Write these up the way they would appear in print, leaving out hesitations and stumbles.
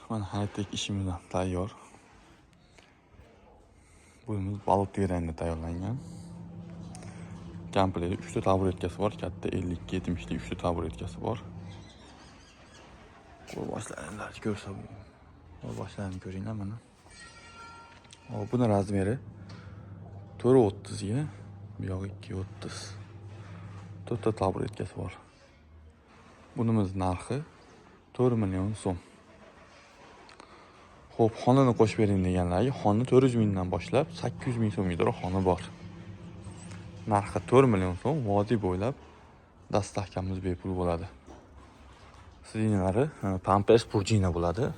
Mana hayotdagi ishimiz ham tayyor. Bunimiz baliq rangda tayyorlangan. Komplekt 3 ta taburetkasi bor, katta 52-70 lik 3 ta taburetkasi bor. Qo'l boshlaringlar ko'rsa, qo'l boshlarini ko'ringlar mana. Hop, buni razmeri 4.30 ga, bu yog'i 2.30. 4 ta taburetkasi bor. Bunimiz narxi 4 million so'm. Xo'p, xonani qo'shib bering deganlarga xona 400 mingdan boshlab 800 ming so'mga xona bor. Narxi 4 million so'm, vodiy bo'ylab dastavkamiz bepul bo'ladi. Sidinalari Pampers prujina bo'ladi.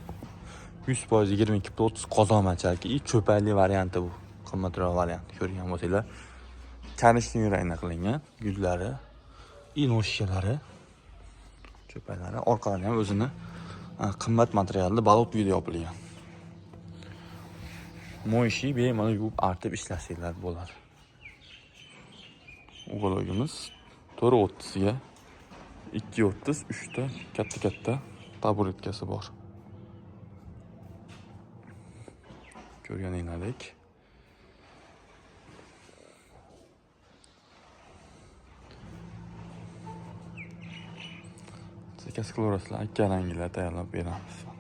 100% 22 30 qozon machaki и cho'payli varianti bu. Qimmatroq variant ko'rgan bo'lsanglar. Korичневый rangda qilingan gulлari и ножкалari, cho'paylari, orqalari ham o'zini qimmat materialda balot uyda yopilgan. Moyshi bemalol yuvib artib ishlasanglar bo'ladi. Угологimiz 4.30 ga 2.30, 3 ta katta-katta taburetkasi bor. Ko'rganinglardek. Zakaz qilaverasizlar, akka ranglar tayyorlab beramiz.